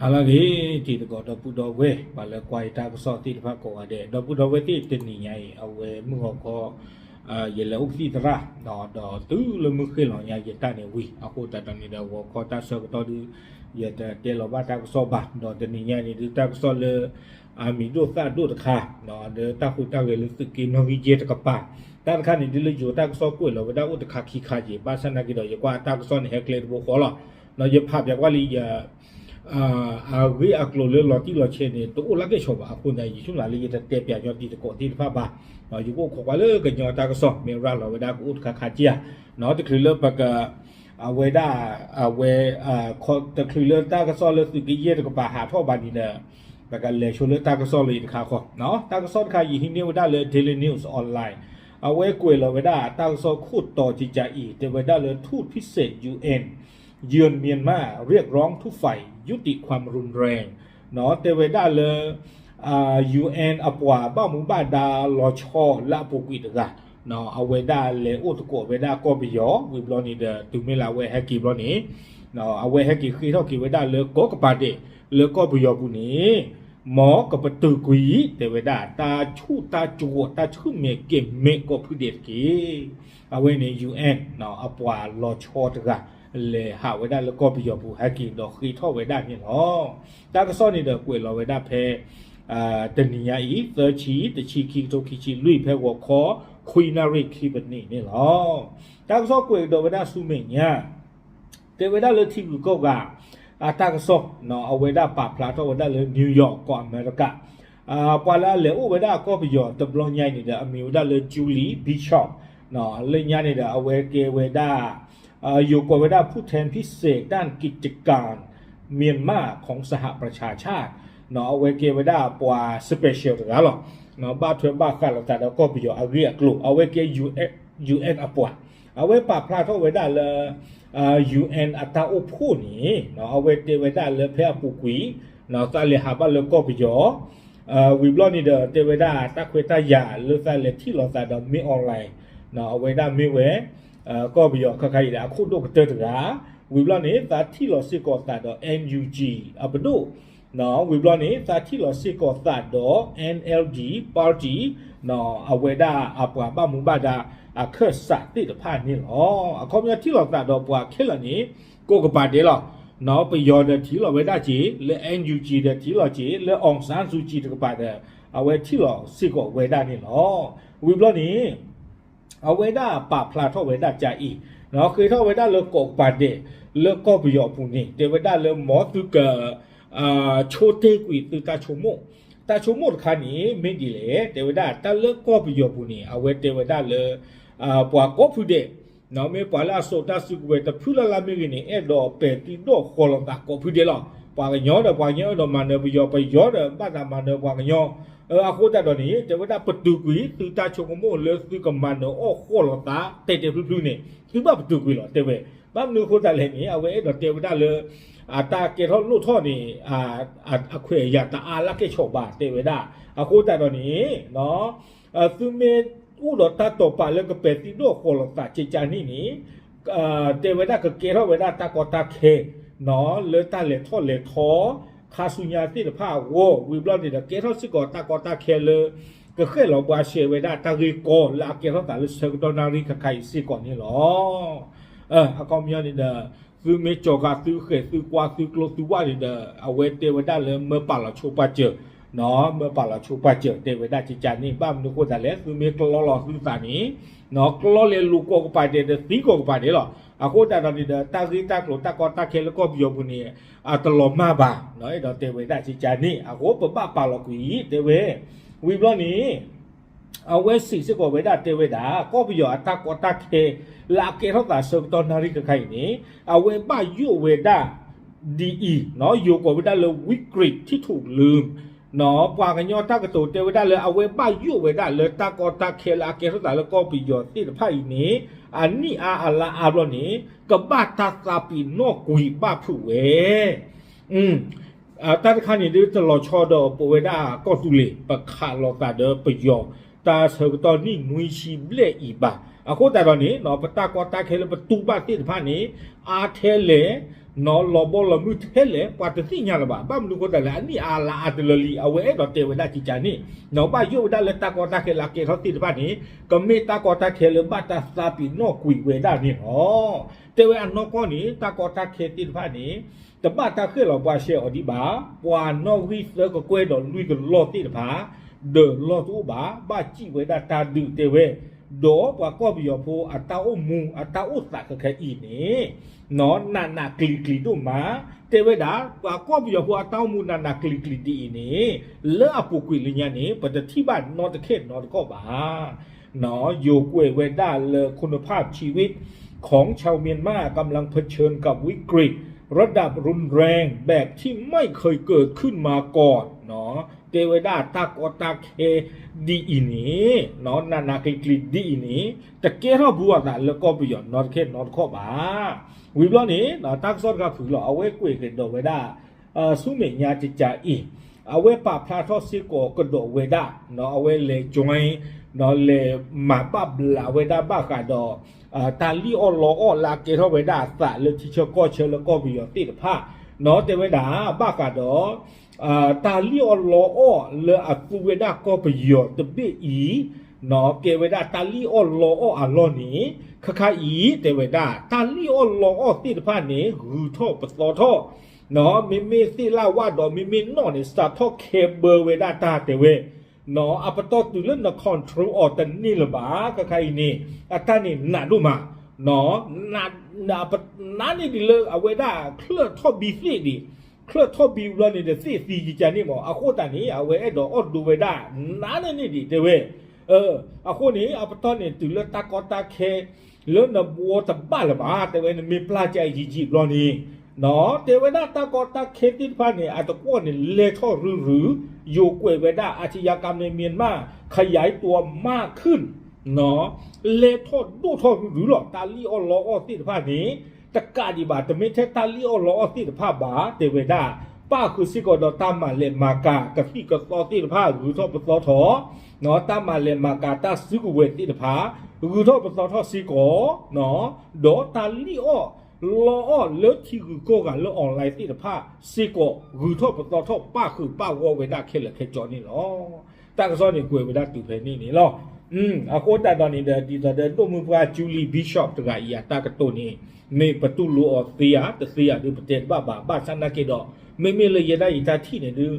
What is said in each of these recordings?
ဟါလၢအဂ့ၤ တံၤသကိးဒီပုၢ်ဒီဝဲၢ် ပှၤလၢကွၢ်ယတၢ်ကစီၣ်သ့ၣ်တဖၣ်ကိးဂၤဒဲး, ဒီပုၢ်ဒီဝဲၢ်သ့ၣ်တနံၤညါအံၤ အဝဲမုၢ်ဂီၤခီ ယလဲၤအိၣ်ကသံၣ်သရၣ် ဒီးတုၤလၢမုၢ်ဃ့ၢ်လီၤညါယတၢ်န့ၣ်ဝံၤ အဃိသတးဒီးန့ၣ်ဒီး ဂီၤခီတၢ်ဆၢကတီၢ်ဒုး ယတတဲလီၤဘၣ်တၢ်ကစီၣ်ဘၣ်, ဒီးတနံၤညါန့ၣ်ဒုးတၢ်ကစီၣ်လၢ အမံၤဒိၣ်သၣ်ဒိၣ်တခါ ဒီးတၢ်ဟူးတၢ်ဂဲၤလၢသုးက့နီၣ်ဂံၢ်ယဲၢ်တကပၤ, တၢ်တခါန့ၣ်ဒုးလၢယိၤတၢ်ကစီၣ်ကွဲးလီၤဝဲဒၣ်အိၣ်တခါခံခါက့ၤ ဘၣ်ဆၣ်နာ်က့ဒီး ယကွၢ်တၢ်ကစီၣ်န့ၣ်ဟဲကျဲတဘိဃီလီၤ, ဒီးယဖးပၠးကွၢ်လံယ အဂ့ၢ်အကျိၤလၢလီၤတံၢ်လီၤဆဲးန့ၣ် တအိၣ်လၢကဲၣ်ဆိးဘၣ်အဃိန့ၣ် ယဆိကမိၣ်လၢယတတဲပၠးညီတံၤသကိးသ့ၣ်တဖၣ်ဘၣ်, ယကအိၣ်ခိးကွၢ်လၢကညီတၢ်ကစီၣ် မ့ၢ်ရၤလီၤဝဲဒၣ်ကအိၣ်တခါခါက့ၤဧါ, တချုးလၢပက အဝဲဒၣ် အဝဲ တချုးလၢတၢ်ကစီၣ်လၢသုးက့ယဲၢ်တကပၤဟးထီၣ်ဘၣ်န့ၣ်ဒီး ပကလဲၤဆိလၢတၢ်ကစီၣ်လၢအံၤတခါဃီ, တၢ်ကစီၣ်တခါယဟံးန့ၢ်ဝဲဒၣ်လၢ Daily News Online အဝဲကွဲးလီၤဝဲဒၣ်တၢ်ကစီၣ်ခိၣ်တီၤကကးအံၤ တဲဝဲဒၣ်လၢ ทูตพิเศษ ยูเอ็น เยือนเมียนมา เรียกร้องทุกฝ่ายยุติความรุนแรง တဲဝဲဒၣ်လၢ UN အပှၤဘၣ်မူဘၣ်ဒါလီၤဆီလၢအပူၤကွံာ်တဂၤ အဝဲဒၣ်လဲၤအိၣ်သကိးဝဲဒၣ်ကီၢ်ပယီၤ ဝံၤဘျီန့ၣ်ဒီး တုၤမ့ၢ်လၢအဝဲဟဲက့ၤဘျီန့ၣ် အဝဲဟဲက့ၤဃ့ထီၣ်က့ၤဝဲဒၣ်လၢကီၢ်ကပၤဒဲး လၢကီၢ်ပယီၤပူၤန့ၣ် မ်ကပတုာ်ကွံာ် တဲဝဲဒၣ် တၢ်ဆူးတၢ်ကဝီၤ တၢ်ဆူၣ်မဲာ်ကဲၤမဲာ်ကိးဖုဒဲးတက့ၢ်. အဝဲန့ၣ် UN အပှၤလီၤဆီတဂၤ လဲၤဟးဝဲဒၣ်လၢကီၢ်ပယီၤပူၤ ဟဲက့ၤဒီးဃ့ထီၣ်ဝဲဒၣ်န့ၣ်လီၤ. တၢ်ကစီၣ်န့ၣ်ဒီးကွဲးလီၤဝဲဒၣ်ဖဲ တနံၤညါအံၤ သၢဆံ တဆံခံ ကထိခံဆံလွံၢ် ဖဲဂီၤခီ ခွံနၣ်ရံၣ်ခံပနံးန့ၣ်လီၤ. တၢ်ကစီၣ်ကွဲးကဒီးဝဲဒၣ်ဆူမဲာ်ညါ တဲဝဲဒၣ်လၢထံဂုၤကီၢ်ဂၤ အတၢ်ကစီၣ် အဝဲဒၣ်ပာ်ဖျါထီၣ်ဝဲဒၣ်လၢ New York ကီၢ်အမဲရကၤ ပှၤလၢအလဲၤအိၣ်ဝဲဒၣ်ကီၢ်ပယီၤတဘျီညါအံၤန့ၣ်ဒီး အမံၤဝဲဒၣ်လၢ Julie Bishop လၢညါန့ၣ်ဒီး အဝဲကဲဝဲဒၣ် ယိၤကိးဝဲဒၣ် ผู้แทนพิเศษด้านกิจการเมียนมาของสหประชาชาติ အဝဲကဲဝဲဒၣ်ပှၤ special တဂၤလီၤ. ဘၣ်ထွဲဘၣ်ဃးလိာ်သးဒီးကီၢ်ပယီၤအဂ့ၢ်အကျိၤ အဝဲကဲ UN အပှၤ အဝဲပာ်ဖျါထီၣ်ဝဲဒၣ်လၢ UN အတၢ်အိၣ်ဖှိၣ်န့ၣ် အဝဲတဲဝဲဒၣ်လၢဖဲအပူၤကွံာ် သးလဲၤဟးဘၣ်လၢကီၢ်ပယီၤ ဝံၤဘျီန့ၣ်ဒီး တဲဝဲဒၣ်တၢ်ခွဲးတၢ်ယာ်လၢသးလဲၤထံၣ်လိာ်သးဒီး မင်းအောင်လှိုင် အဝဲဒၣ်မ့ၢ်ဝဲ ကီၢ်ပယီၤခဲခါအံၤဒီး အခိၣ်ဒိၣ်ကတၢၢ်တဂၤ ဝံၤဘျီန့ၣ် သးထံၣ်လိာ်စ့ၢ်ကီးသးဒီး NUG အပဒိၣ် ဝံၤဘျီန့ၣ် သးထံၣ်လိာ်စ့ၢ်ကီးသးဒီး NLD party အဝဲဒၣ်အပှၤဘၣ်မူဘၣ်ဒါအခၢၣ်စးသ့ၣ်တဖၣ်န့ၣ်လီၤ. အခီပညီထံၣ်လိာ်သးဒီးပှၤခဲလၢာ်န့ၣ် ကိးကပၤဒဲးလီၤ. ပယီၤဒီးထံၣ်လိာ်ဝဲဒၣ်က့ၤ လၢ NUG ဒီးထံၣ်လိာ်က့ၤ လၢ အောင်ဆန်းစုကြည် တကပၤဒီး အဝဲထံၣ်လိာ်စ့ၢ်ကီးဝဲဒၣ်န့ၣ်လီၤ. ဝံၤဘျီန့ၣ် အဝဲဒၣ်ပာ်ဖျါထီၣ်ဝဲဒၣ်ကါအံၤ ဃ့ထီၣ်ဝဲဒၣ်လၢကိးကပၤဒဲး လၢကီၢ်ပယီၤအပူၤန့ၣ် တဲဝဲဒၣ်လၢမ်သုက ဆိတ့ၢ်ကွံာ်သုတၢ်ဆိကမိၣ်, တၢ်ဆိကမိၣ်တခါန့ၣ် မ့ၢ်ဒ်လဲၣ် တဲဝဲဒၣ်တၢ်လၢကီၢ်ပယီၤပူၤန့ၣ် အဝဲတဲဝဲဒၣ်လၢ ပှၤကိးဖုဒဲး မ့ၢ်ပှၤလၢအစိာ်တၢ်စုကဝဲၤတဖုလၢ်လၢ်မ့ၢ်ဂ့ၤန့ၣ် အဲၣ်ဒိးပဲာ်သံဒိၣ်ဃီလိာ်သးကိးဖုဒဲးလီၤ. ပှၤကညီဒီးပှၤကညီအဲၣ်ဒိးမၤနၢၤပယီၤ, ပယီၤဒီးဘၣ်သးမၤနၢၤပှၤကညီ. အဃိသတးဒီးန့ၣ် တဲဝဲဒၣ်ပတုာ်ကွံာ်သုတၢ်ဆိကမိၣ်လၢသုကမၤနၢၤအီၣ်ဃီလိာ်သး တဲတဲဖျုဖျုန့ၣ် သုဘၣ်ပတုာ်ကွံာ်လီၤ တဲဝဲ. ဘၣ်မနုၤအဃိသတးလဲၣ်န့ၣ် အဝဲအဲၣ်ဒိးတဲဝဲဒၣ်လၢ အတၢ်ကဲထီၣ်လိၣ်ထီၣ်န့ၣ် အခွဲးအယာ်တအါလၢကဲၣ်ဆိးဘၣ် တဲဝဲဒၣ်. အဃိသတးဒီးန့ၣ် သုမ့ၢ်အိၣ်ဒီးတၢ်တိာ်ပာ်လၢကပဲာ်သံဒိၣ်ဃီလိာ်သးကကါန့ၣ်န့ၣ် တဲဝဲဒၣ်ကကဲထီၣ်ဝဲဒၣ်တၢ်ကီတၢ်ခဲ လၢတၢ်လဲၤထီၣ်လဲၤထီ ခါဆူညါသ့ၣ်တဖၣ်အဂီၢ် ဝံၤဘျီန့ၣ်ဒီး ကဲထီၣ်စ့ၢ်ကီးတၢ်ကီတၢ်ခဲလၢ ကဃဲၣ်လီၤဘှါရှဲဝဲဒၣ်တၢ်ဂ့ၢ်ကီလၢအကဲထီၣ်သးလၢဆၢကတီၢ်နၣ်ရံၣ်ခါခါအံၤစ့ၢ်ကီးန့ၣ်လီၤ. အခီပညီန့ၣ်ဒီး သုမ့ၢ်ကၠီၤဃာ်သုဃဲၤသုကွၢ်သုကျိသုဝၣ်န့ၣ်ဒီး အဝဲတဲဝဲဒၣ်လၢမၢပာ်လီၤဆိပာ်စၢၤ မၢပာ်လီၤဆိပာ်စၢၤ တဲဝဲဒၣ်ကကါန့ၣ် ဘၣ်မနုၤဃိသတးလဲၣ် သုမ့ၢ်ကျီလီၤသုသးန့ၣ် ကျီလဲၤလိာ်ကိးကပၤဒဲးဒီးသံကိးကပၤဒဲးလီၤ. အဃိသတးဒီးန့ၣ်ဒီး တၢ်ဂ့ၢ်တၢ်ကျိၤတၢ်ကီတၢ်ခဲလၢကီၢ်ပယီၤပူၤန့ၣ် အတလီၤမၢ်ဘၣ် အဲၣ်ဒိးတဲဝဲဒၣ်ကကါန့ၣ် အဃိပဘၣ်ပာ်လီၤကွံာ် တဲဝဲ ဝံၤဘျီန့ၣ် အဝဲစံးစ့ၢ်ကီးဝဲဒၣ်တဲဝဲဒၣ် ကီၢ်ပယီၤအတၢ်ကီတၢ်ခဲ လၢအကဲထီၣ်သးဆၢကတီၢ်နၣ်ရံၣ်ခါခါအံၤန့ၣ် အဝဲဘၣ်ယိၣ်ဝဲဒၣ် ဒ်အံၤ ယိၤကိးဝဲဒၣ်လၢ วิกฤตที่ถูกลืม ပှၤကညီတၢ်ကတိၤတဲဝဲဒၣ်လၢ အဝဲဘၣ်ယိၣ်ဝဲဒၣ်လၢတၢ်ကီတၢ်ခဲလၢအကဲထီၣ်သးလၢကီၢ်ပယီၤသ့ၣ်တဖၣ်အံၤန့ၣ် အနံၣ်အါအလါအါဘျီန့ၣ် ကဘၣ်တၢ်သးပ့ၤနီၣ်ကွံာ်ဘၣ်ဖုးဝဲ တၢ်တခါန့ၣ်ဒ်တလီၤဆီဒီးပဝဲဒၣ်ကီၢ်သူလ့ၤ ပခးလိာ်သးဒီးပယီၤ တၢ်ဆၢကတီၢ်နံၣ်နွံဆံဘျဲၣ်အံၤဘၣ်. အဃိသတးဒီးန့ၣ် ပတၢ်ကီတၢ်ခဲလၢပတူၢ်ဘၣ်သ့ၣ်တဖၣ်န့ၣ် အါထဲလဲၣ် လီၤဘီလီၤမုၢ်ထဲလဲၣ် ပှၤတသ့ၣ်ညါလၢၤဘၣ်. ဘၣ်မနုၤအဃိသတးလဲၣ် အနံၣ်အါလါအါတလၢလံ အဝဲအဲၣ်ဒိးတဲဝဲဒၣ်ကကန့ၣ် ဘၣ်ယိၣ်ဝဲဒၣ်လၢတၢ်ကီတၢ်ခဲလၢအကဲထီၣ်သ့ၣ်တဖၣ်န့ၣ် ကမ့ၢ်တၢ်ကီတၢ်ခဲလၢဘၣ်တၢ်သးပ့ၤနီၣ်ကွံာ်ဝဲဒၣ်န့ၣ်လီၤ. တဲဝဲအနီၢ်ကီၢ်န့ၣ် တၢ်ကီတၢ်ခဲသ့ၣ်တဖၣ်န့ၣ် တဘၣ်တၢ်ဃဲၣ်လီၤဘှါရှဲအီၤဒံးဘၣ်. ပှၤနီၣ်ဂံၢ်သၢကကွဲၢ်ဒီးလွံၢ်ကလီၢ်သ့ၣ်တဖၣ် ဒီးလီၢ်တအိၣ်ဘၣ်, ဘၣ်စံၣ်ဝဲဒၣ်တၢ်ဒုးတဲဝဲ, ဒီးပှၤကီၢ်ပယီၤဖိအတၢ်အိၣ်မူအတၢ်အိၣ်သးခဲခဲအံၤန့ၣ် နးနးကျံၤကျံၤဒိၣ်မး, တဲဝဲဒၣ် ပှၤကီၢ်ပယီၤဖိအတၢ်အိၣ်မူနးနးကျံၤကျံၤဒ်အံၤန့ၣ် လၢအပူၤကွံာ်လၢညါန့ၣ် ပတထံၣ်ဘၣ်နီတခဲနီတခီၣ်ဘၣ်. ယိၤကွဲးဝဲဒၣ်လၢ คุณภาพชีวิตของชาวเมียนมากำลังเผชิญกับวิกฤตระดับรุนแรงแบบที่ไม่เคยเกิดขึ้นมาก่อน တဲဝဲဒၣ်တၢ်ကီတၢ်ခဲဒ်အံၤန့ၣ် နးနးကျံၤကျံၤဒ်အံၤန့ၣ် တကဲထီၣ်ဘူးအသးလၢကီၢ်ပယီၤနီတခဲနီတခီၣ်ဘၣ်. ဝံၤဘျီန့ၣ် တၢ်ကစီၣ်တခါဖုးလီၤ အဝဲကွဲးကဒီးဝဲဒၣ် ဆူမဲာ်ညါကကးအံၤ အဝဲပာ်ဖျါထီၣ်စ့ၢ်ကီးကဒီးဝဲဒၣ် အဝဲလဲၤ join လဲၤမၤဘၣ်ဘျးဝဲဒၣ်ဘၣ်ဃးဒီး တၢ်လံၣ်အီၣ်လီအီၣ်လၢအကဲထီၣ်ဝဲဒၣ်အသးလၢထံဆၢကီၢ်ဆၢလၢကီၢ်ပယီၤသ့ၣ်တဖၣ် တဲဝဲဒၣ် ဘၣ်ဃးဒီး တၢ်လံၣ်အီၣ်လီအီၣ်လၢအသူဝဲဒၣ်ကီၢ်ပယီၤတဘ့ၣ်အံၤ ကဲဝဲဒၣ်တၢ်လံၣ်အီၣ်လီအီၣ်အလီၢ်န့ၣ် ခါခါအံၤ တဲဝဲဒၣ် တၢ်လံၣ်အီၣ်လီအီၣ်သ့ၣ်တဖၣ်န့ၣ် ဂုၤထီၣ်ပသီထီၣ် မ့မ့ၢ်သ့ၣ်လၣ်ဝၣ်ဒီး မ့မ့ၢ်နီၣ်န့ၣ် စးထီၣ်ခဲဘၢဝဲဒၣ်တၢ်တဲဝဲ အပတီၢ်တုၤလၢန control အီၤတန့ၢ်လၢၤဘၣ် ခါခါအံၤန့ၣ် အတၢ်န့ၣ်နးဒိၣ်မး နးန့ၢ်ဒံးလၢအဝဲဒၣ်ချၢၣ်ထီၣ်ဘံသ့ၣ်ဒံး ချၢၣ်ထီၣ်ဘံဘျီန့ၣ်ဒီးသ့ၣ်သံကကန့ၣ်မး အဃိသတးန့ၣ် အဝဲအဲၣ်ဒိးအီၣ်ဒိဝဲဒၣ် နးန့ၢ်န့ၢ်ဒံးတဲဝဲ အဃိန့ၣ် အပတီၢ်န့ၣ်တုၤလၢတၢ်ကီတၢ်ခဲ လၢနဘှီတဘၣ်လၢၤဘၣ် တဲဝဲ နမ့ၢ်ပျၢ်ကအံၤယံာ်ယံာ်ဘျီန့ၣ် တဲဝဲဒၣ်တၢ်ကီတၢ်ခဲသ့ၣ်တဖၣ်န့ၣ် အတကွီၣ်န့ၣ် လဲၤထီၣ်ရုရု ယိၤကွဲးဝဲဒၣ် อาชญากรรมในเมียนมาขยายตัวมากขึ้น လဲၤထီၣ်ဒိၣ်ထီၣ်ရုရုလီၤ တၢ်လံၣ်အီၣ်လီအီၣ်သ့ၣ်တဖၣ်န့ၣ် တကးဒံးဘၣ် တမ့ၢ်ထဲတၢ်လံၣ်အီၣ်လီအီၣ်သ့ၣ်တဖၣ်ဘၣ် တဲဝဲဒၣ် ပၣ်ဃုာ်စ့ၢ်ကီးဒီးတၢ်မၤလဲၤမၤကၤ ကသံၣ်ကသီသ့ၣ်တဖၣ် ဂုၤထီၣ်ပသီထီၣ် တၢ်မၤလဲၤမၤကၤတၢ်စုကဝဲၤသ့ၣ်တဖၣ် ဂုၤထီၣ်ပသီထီၣ်စ့ၢ်ကီး ဒီးတၢ်လံၣ်အီၣ်လီအီၣ်လၢထံဂုၤကီၢ်ဂၤလၢ online သ့ၣ်တဖၣ်စ့ၢ်ကီး ဂုၤထီၣ်ပသီထီၣ်ပၣ်ဃုာ်ပၣ်ဂီၢ်ဝဲဒၣ်ခဲလၢာ်ခဲဆ့န့ၣ်လီၤ. တၢ်ကစီၣ်န့ၣ်ကွဲးဝဲဒၣ်တုၤဖဲန့ၣ်န့ၣ်လီၤ. အဃိသတးဒီးန့ၣ်ဒီး ဒ်သိးဒီးဒိၣ်မုၢ်ပှၢ် Julie Bishop တဂၤအံၤအတၢ်ကတိၤန့ၣ် မ့ၢ်ပတူၢ်လိာ်အီၤသ့ဧါ တသ့ဧါဒုး ပတဲတဘၣ်ဘၣ်. ဘၣ်ဆၣ်နာ်က့ဒီး မ့မ့ၢ်လၢယဲဒၣ်ယတၢ်ထံၣ်န့ၣ်ဒုး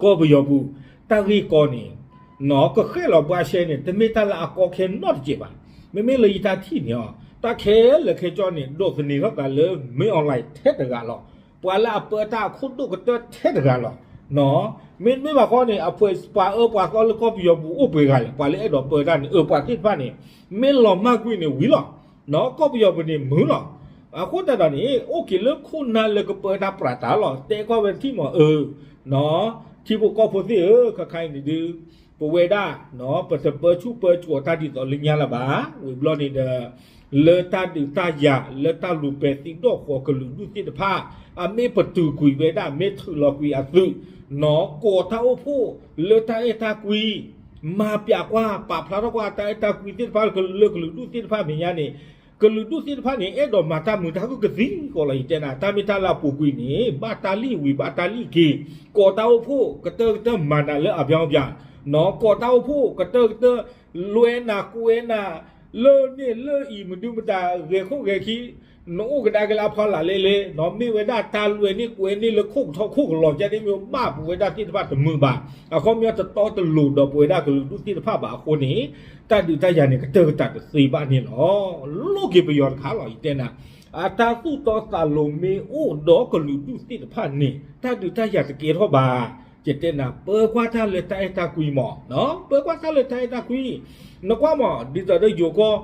ကီၢ်ပယီၤပူၤ တၢ်ဂ့ၢ်ကီန့ၣ် ကဃဲၣ်လီၤဘှါရှဲန့ၣ် တမ့ၢ်တၢ်လၢအကီခဲနီတစဲးဘၣ်. မ့မ့ၢ်လၢယတၢ်ထံၣ်န့ၣ် တၢ်ခဲလၢာ်ခဲဆ့န့ၣ် ဒိးသန့ၤထီၣ်သးလၢ မ့ၢ် online ထဲတဂၤလီၤ. ပှၤလၢအပၢတၢ်အခိၣ်ဒိၣ်ကတၢၢ်ထဲတဂၤလီၤ. မ့တမ့ၢ်ဘၣ်ဃီန့ၣ် အပှဲၤပှၤအၢပှၤသီလၢကီၢ်ပယီၤပူၤအိၣ်ပှဲၤဂၤလဲၣ်. ပှၤလၢအဲၣ်ဒိးပၢတၢ်န့ၣ် အၢ ပှၤသ့ၣ်တဖၣ်န့ၣ် မ့ၢ်လီၤမၢ်ကွံာ်န့ၣ်ဝံၤလီၤ. ကီၢ်ပယီၤပူၤန့ၣ်မုာ်လီၤ. အဃိသတးဒီးန့ၣ် အိၣ်က့ၤလၢခိၣ်နၢ်လၢကပၢတၢ်ပြးတၢ်လီၤ. တဲကွၢ်ဝဲတထံၣ်မး အၢ ထံဖိကီၢ်ဖိသ့ၣ်ဧၢ, ခါခါအံၤန့ၣ်ဒုး ပဝဲဒၣ် ပတပၢဆူၣ်ပၢစိးတၢ်ဒ်သိးလၢညါလၢၤဘၣ်. ဝံၤဘျီန့ၣ်ဒီး လၢတၢ်ဒုးတၢ်ယၤ လၢတၢ်လူၤပဲာ်သံဒိၣ်ဃီၤကလုာ်ဒူၣ်သ့ၣ်တဖၣ် အမ့ၢ်ပတုာ်ကွံာ်ဝဲဒၣ် မ့ၢ်ထုးလီၤကွံာ်အသုး ကိးတၢ်အိၣ်ဖှိၣ်လၢတၢ်အဲၣ်တၢ်ကွံ မၤပျးကွၢ် ပာ်ဖျါထီၣ်ကွၢ်တၢ်အဲၣ်တၢ်ကွံသ့ၣ်တဖၣ်လၢကလုာ်ဒူၣ်သ့ၣ်တဖၣ်မဲာ်ညါန့ၣ် ကလုာ်ဒူၣ်သ့ၣ်တဖၣ်န့ၣ် အဲၣ်ဒိးမၤတၢ်မုာ်တၢ်ခုၣ်ကသံၣ်ဃီလီၤ. ယတဲနၤ တၢ်မ့ၢ်တၢ်လၢအပူၤကွံာ်န့ၣ် ဘၣ်တၢ်လံၣ်ဝံၤဘၣ်တၢ်လံၣ်က့ၤ ကိးတၢ်အိၣ်ဖှိၣ်ကတၢၢ်ကတၢၢ်မၤနၤလၢအဘျီဘျီ ကိးတၢ်အိၣ်ဖှိၣ်ကတၢၢ်ကတၢၢ် လွဲနၤကွဲနၤ လၢန့ၣ်လၢအံၤ မဒုမတၤ ဂဲၤခိၣ်ဂဲၤခံ နအိၣ်ကဒါက့ၤလၢအဖီလာ်လဲၣ်လဲၣ် မ့ၢ်ဝဲဒၣ်တၢ်လွဲန့ၢ်ကွဲန့ၢ်လၢခိၣ်ကထီခိၣ်ကလီၤ ကဲန့ၣ်မ့ၢ်ဘၣ်ပဝဲဒၣ်သ့ၣ်တဖၣ်တမုာ်ဘၣ်. အခီပညီတတီတလိၤဒီးပဝဲဒၣ်ကလုာ်ဒူၣ်သ့ၣ်တဖၣ်ဘၣ်အဃိန့ၣ် တၢ်ဒုးတၢ်ယၤန့ၣ် ကတၢၢ်ကတၢၢ်တသ့ဘၣ်န့ၣ်လီၤ. လိၣ်က့ၤပယီၤတခါလီၤ ယတဲနၤ အတၢ်သူၣ်တီသးလိၤမ့ၢ်အိၣ်ဒီးကလုာ်ဒူၣ်သ့ၣ်တဖၣ်န့ၣ် တၢ်ဒုးတၢ်ယၤတကဲထီၣ်ဘၣ်. ယတဲနၤ ပၢကွၢ်တၢ်လၢတၢ်အဲၣ်တၢ်ကွံမး ပၢကွၢ်တၢ်လၢတၢ်အဲၣ်တၢ်ကွံ နကွၢ်မး ဒ်သိးဒီးယိၤကီၢ်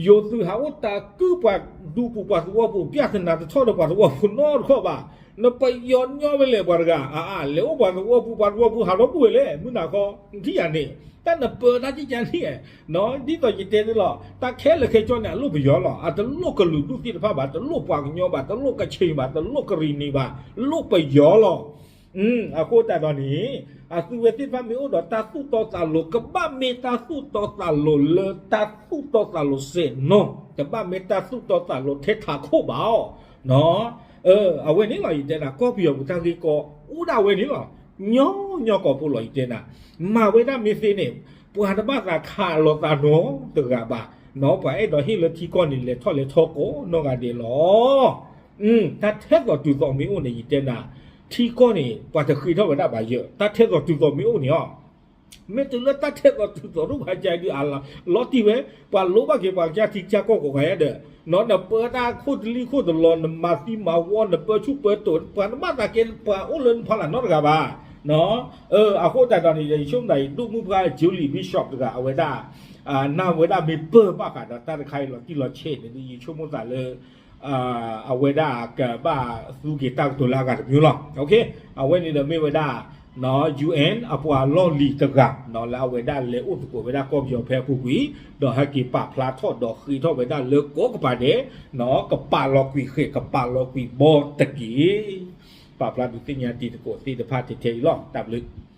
ယိၤသုးဟးအိၣ်တၢ်ကုၢ်ပှၤဒူပူၤပှၤသဝီပူၤ ပျၢ်သနာ်တထီၣ်ဒီးပှၤသဝီပူၤနီတခီၣ်ဘၣ်. နပယီၤညီဝဲလဲၣ်ပှၤတဂၤ အါ လဲၤအိၣ်ပှၤသဝီပူၤ ပှၤသဝီပူၤဟးထီၣ်ဘူၣ်ဝဲလဲၣ် မုၢ်နၤခီ နထံၣ်ယၤန့ၣ် တၢ်နပၢတၢ်ကံကါန့ၣ် ဒ်သိးယတဲန့ၣ်လီၤ တၢ်ခဲလၢာ်ခဲဆ့န့ၣ် အလိၣ်ပယီၤလီၤ. အတလိၣ်ကလုာ်ဒူၣ်သ့ၣ်တဖၣ်ဘၣ်, တလိၣ်ပှၤကညီဘၣ်, တလိၣ်ကချ့ၣ်ဘၣ်, တလိၣ်ကရံၣ်နံၣ်ဘၣ်, လိၣ်ပယီၤလီၤ. အဃိသတးဒီးန့ၣ် အသုဝဲသ့ၣ်တဖၣ်မ့ၢ်အိၣ်ဒီးတၢ်သူၣ်တီသးလိၤ ကဘၣ်မ့ၢ်တၢ်သူၣ်တီသးလိၤလၢတၢ်သူၣ်တီသးလိၤစဲးနီၤ, တဘၣ်မ့ၢ်တၢ်သူၣ်တီသးလိၤထဲထးခိၣ်ဘၣ်အီၤ. အဝဲန့ၣ်လီၤ ယတဲနၤ ကီၢ်ပယီၤပူၤတၢ်ဂ့ၢ်ကီအိၣ်ဒၣ်ဝဲန့ၣ်လီၤ. ညီညီကီၢ်ဖိလီၤ ယတဲနၤ, မၤဝဲဒၣ်မ့ၢ်သ့န့ၣ် ပှၤတဘၣ်သးခးလီၤသးနီတဂၤဘၣ်, နီၢ် ပှၤအဲၣ်ဒိးဟ့ၣ်လၢထံကီၢ်န့ၣ် လဲၤထီၣ်လဲၤထီကိးနီၢ်ဂၤဒဲးလီၤ. တၢ်ထဲသိးတုၤသိးမ့ၢ်အိၣ်န့ၣ် ယတဲနၤ, ထံကီၢ်န့ၣ် ပှၤတဃ့ထီၣ်ဝဲဒၣ်ဘၣ်ယၢၢ်, တၢ်ထဲသိးတုၤသိးမ့ၢ်အိၣ်န့ၣ်အီၤ မ့ၢ်တုၤလၢတၢ်ထဲသိးတုၤသိးဒိၣ်ဘၣ်ကဒုးအလီၤတံၢ်ဝဲ, ပှၤလိဘၣ်က့ၤပှၤကစၢ်ထံကစၢ်ကီၢ်ကိးဂၤယါဒီး, နပၢတၢ်ခိၣ်တလံၣ်ခိၣ်တလီၤ နမၤသံမၤဝီ နပၢဆူၣ်ပၢတိာ် ပှၤတဘၣ်သးကဲ ပှၤအိၣ်လၢနဖီလာ်နီတဂၤဘၣ်. အဃိသတးဒီးန့ၣ် ယဆိကမိၣ်သး ယဒိၣ်မုၣ်ပှၢ် Julie Bishop တဂၤ အဝဲဒၣ် နၢ်ဝဲဒၣ်မ့ၢ်ပၢၢ်ဘၣ်ဃးဒီးတၢ်တခါအံၤလီၤတံၢ်လီၤဆဲးန့ၣ် ယဆိကမိၣ်သးလၢ အဝဲဒၣ်ကဘၣ်သူက့ၤတၢ်ကတိၤလၢအဂၤတမံၤလီၤ. အဝဲန့ၣ်ဒီးမ့ၢ်ဝဲဒၣ် ယူၣ်အဲၣ် အပှၤလီၢ်လံၤတဂၤ လၢအဝဲဒၣ်လဲၤအိၣ်သကိးဝဲဒၣ်ကီၢ်ပယီၤဖဲအပူၤကွံာ်, ဒီးဟဲက့ၤပာ်ဖျါထီၣ်ဒီးဃ့ထီၣ်ဝဲဒၣ်လၢကိးကပၤဒဲး, ကပာ်လီၤကွံာ်ဃဲၣ် ကပာ်လီၤကွံာ်ဘီတက့ၢ်. ပာ်ဖျါဒုးသ့ၣ်ညါတံၤသကိးသ့ၣ်တဖၣ်ထဲထဲအံၤလီၤ. တၢ်ဘျုး